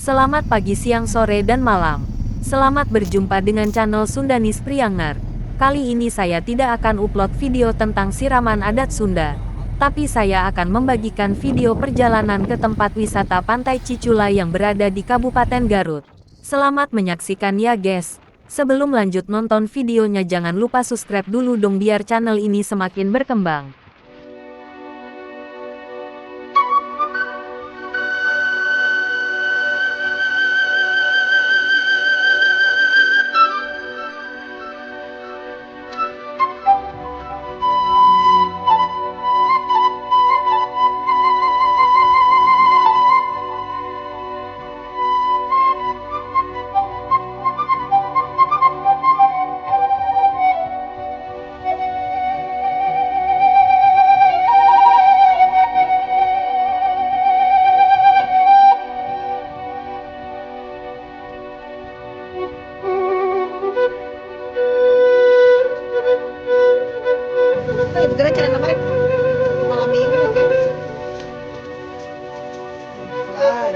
Selamat pagi, siang, sore, dan malam. Selamat berjumpa dengan channel Sundanis Preanger. Kali ini saya tidak akan upload video tentang siraman adat Sunda, tapi saya akan membagikan video perjalanan ke tempat wisata Pantai Ciculai yang berada di Kabupaten Garut. Selamat menyaksikan ya guys. Sebelum lanjut nonton videonya jangan lupa subscribe dulu dong biar channel ini semakin berkembang. Malam minggu. Bukan.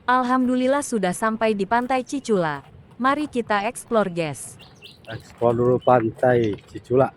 Alhamdulillah sudah sampai di Pantai Cicula. Mari kita explore guys. Explore dulu Pantai Cicula.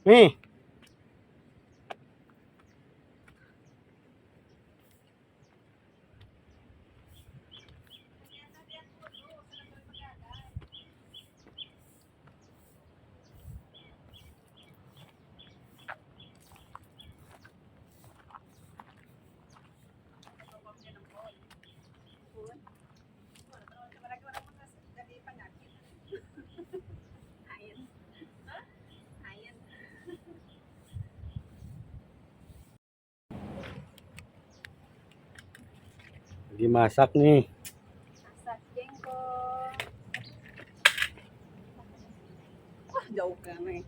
Nih. Lagi masak nih. Masak jengkol. Wah, jauh kan nih.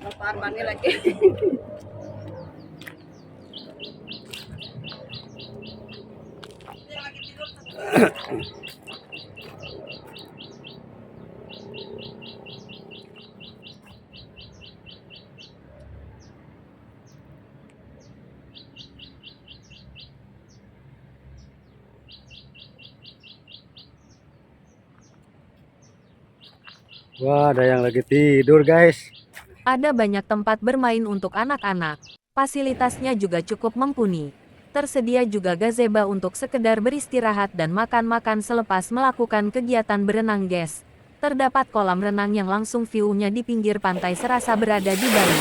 Mau mani lagi. Wah, ada yang lagi tidur, guys. Ada banyak tempat bermain untuk anak-anak. Fasilitasnya juga cukup mumpuni. Tersedia juga gazebo untuk sekedar beristirahat dan makan-makan selepas melakukan kegiatan berenang, guys. Terdapat kolam renang yang langsung view-nya di pinggir pantai serasa berada di Bali.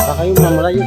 Baka yung mga Melayu.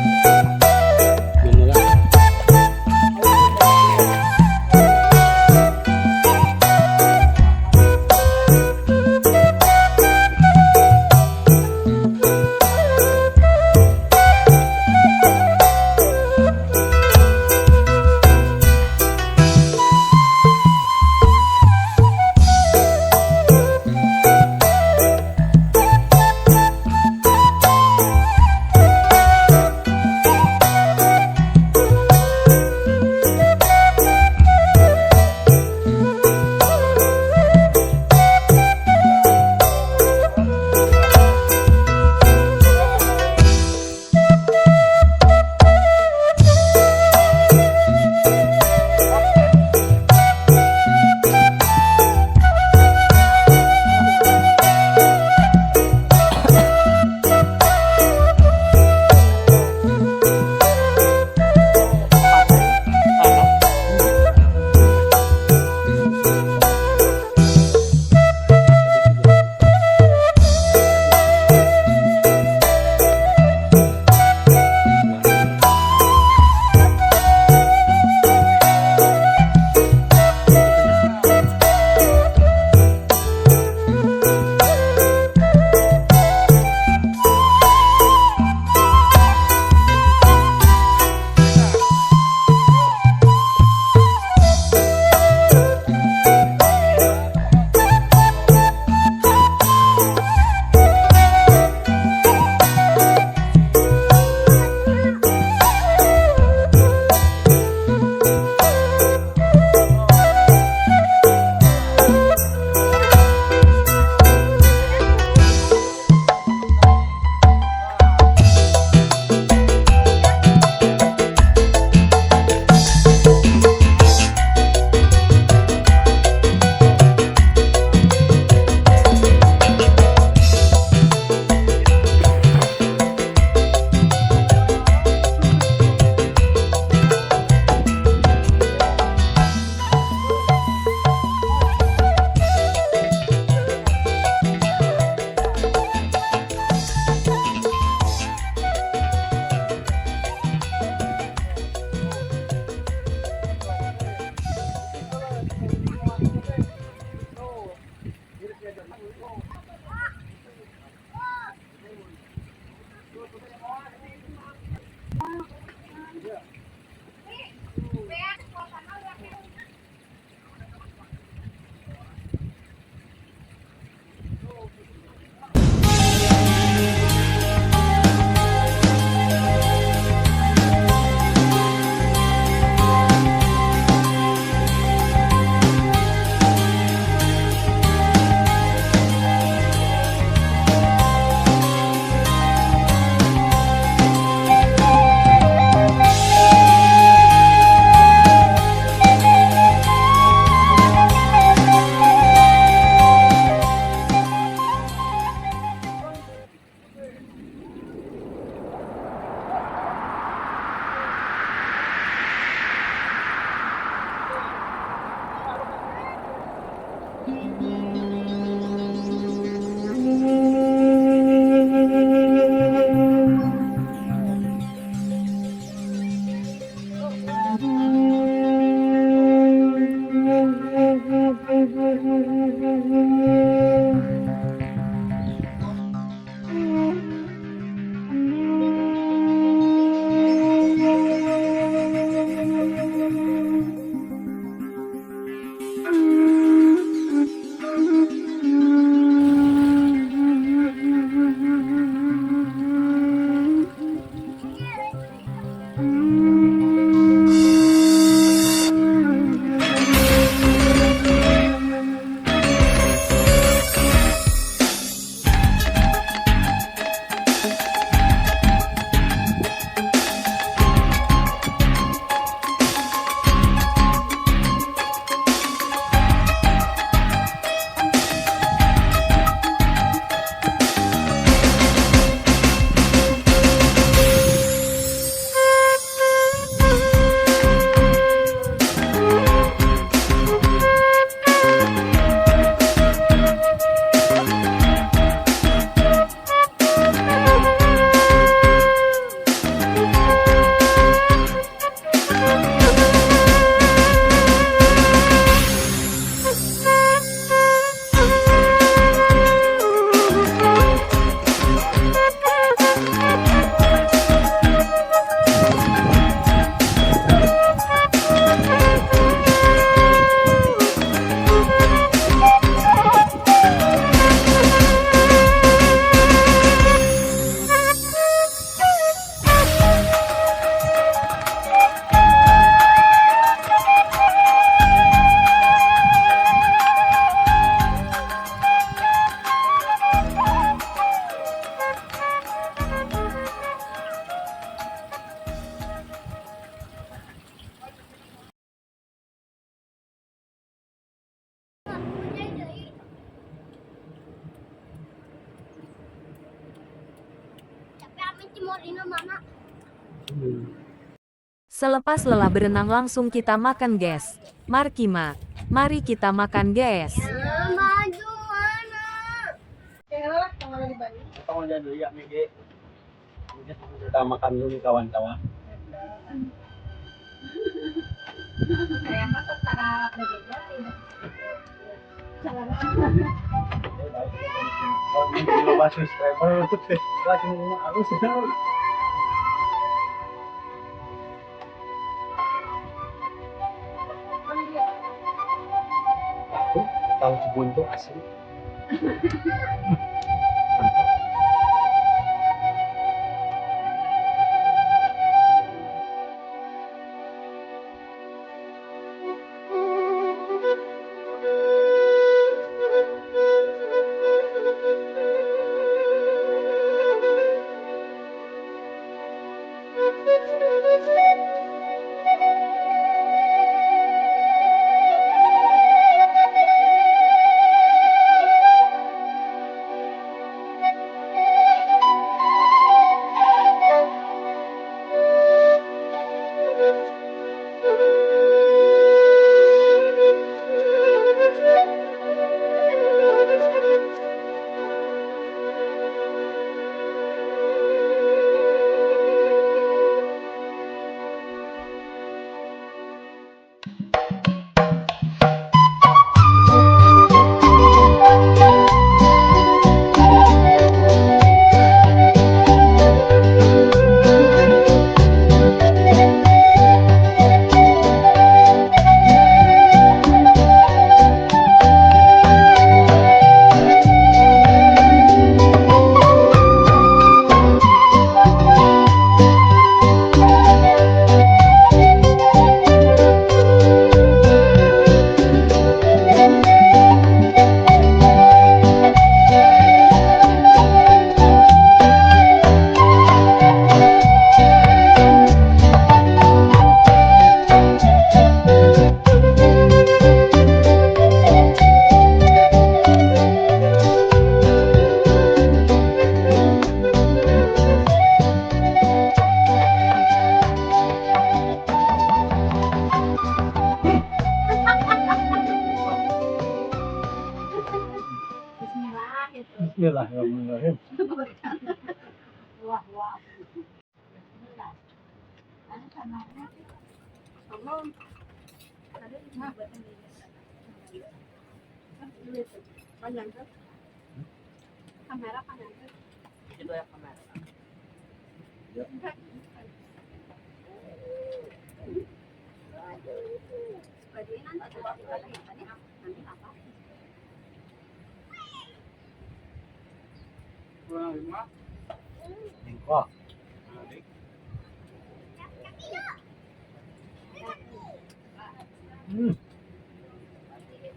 Mana? Selepas lelah berenang langsung kita makan guys. Markima. Mari kita makan guys. Baju mana? Kita makan dulu kawan-kawan. Subscriber, tahu Cibuntu asli. Bismillahirrahmanirrahim. Panjang tuh. Kamera panjang tuh. Itu ya kamera. Bajunya nanti nanti apa? Jengkol.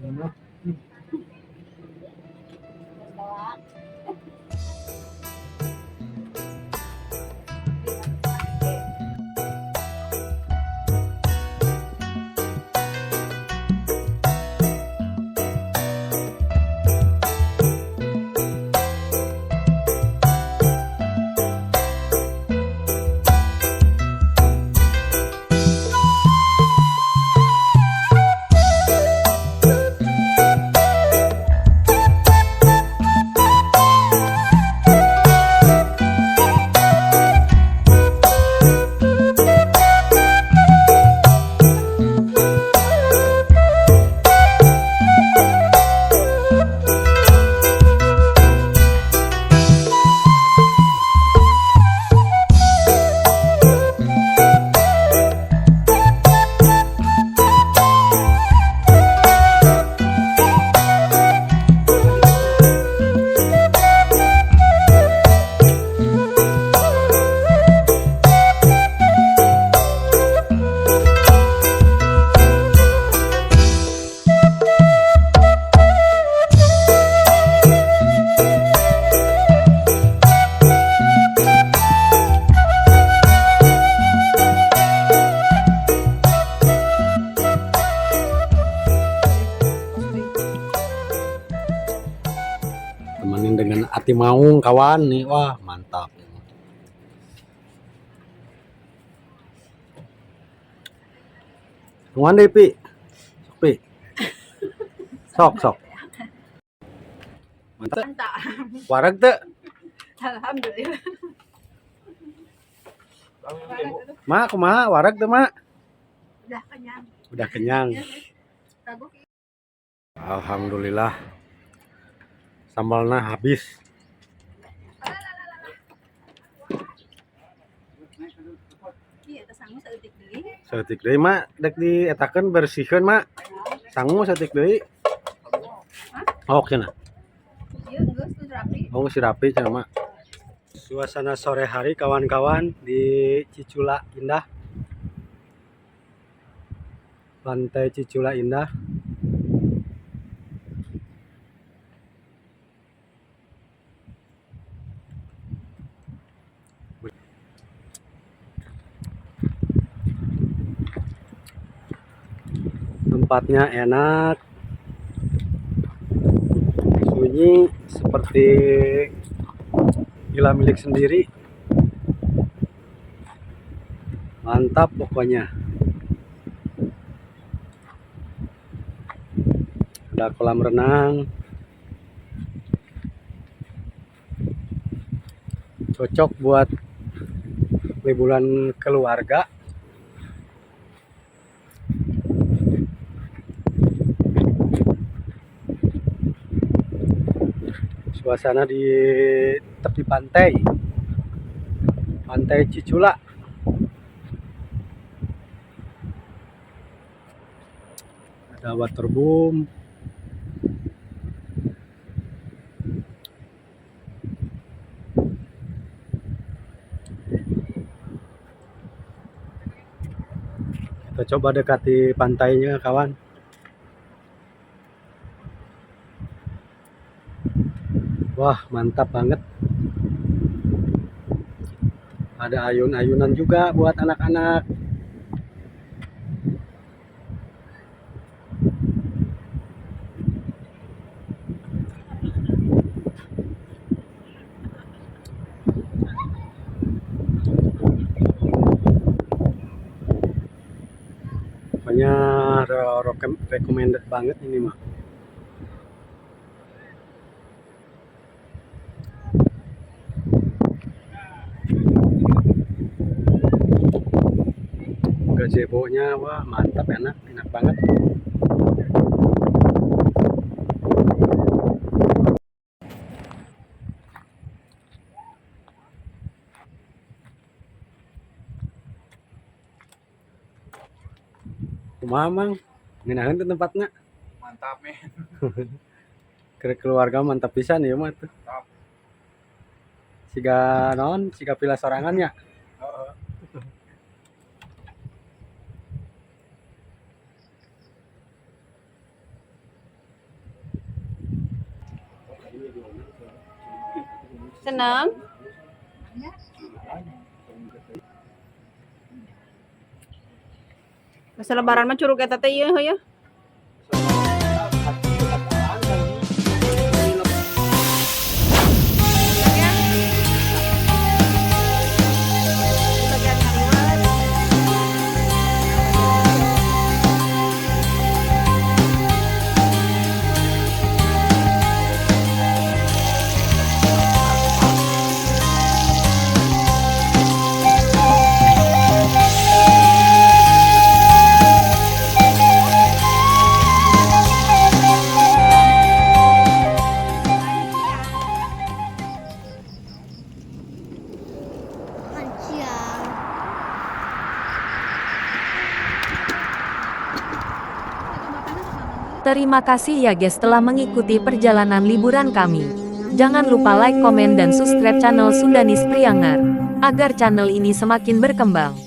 Enak. Temenin dengan ati maung kawan nih, wah mantap. Tungguan deh, Pi. Sok, Pi. Sok, sok. Mantap. Mantap. Wareg teu? Alhamdulillah. Ma, kumaha wareg teu, Ma? Udah kenyang. Udah kenyang. Ragu. Alhamdulillah. Sambalnya habis. Iya, teh sangu saeutik deui. Saeutik deui, Ma, dek dietakeun bersihkeun, Ma. Sangu saeutik deui. Oh, cenah. Ieu geus tuh rapi. Oh, si rapi cenah, Ma. Suasana sore hari kawan-kawan di Cicula Indah. Pantai Cicula Indah. Tempatnya enak, sunyi seperti villa milik sendiri. Mantap pokoknya. Ada kolam renang. Cocok buat liburan keluarga. Suasana di tepi pantai. Pantai Cicula. Ada waterboom. Kita coba dekati pantainya, kawan. Wah, mantap banget. Ada ayun-ayunan juga buat anak-anak. Pokoknya recommended banget ini mah. Gazebo-nya wah mantap, enak, enak banget. Kumaha, Mang? Ngeunaheun teu tempatna? Mantap, men. Ke keluarga mantap pisan ya mah tuh. Mantap. Siga naon? Siga villa sorangan ya. Heeh. Senang? Masa lebaran mah curug eta teh ieu heuh. Bagian kaliwat. Makan siang. Terima kasih ya guys telah mengikuti perjalanan liburan kami. Jangan lupa like, komen, dan subscribe channel Sundanis Priangar, agar channel ini semakin berkembang.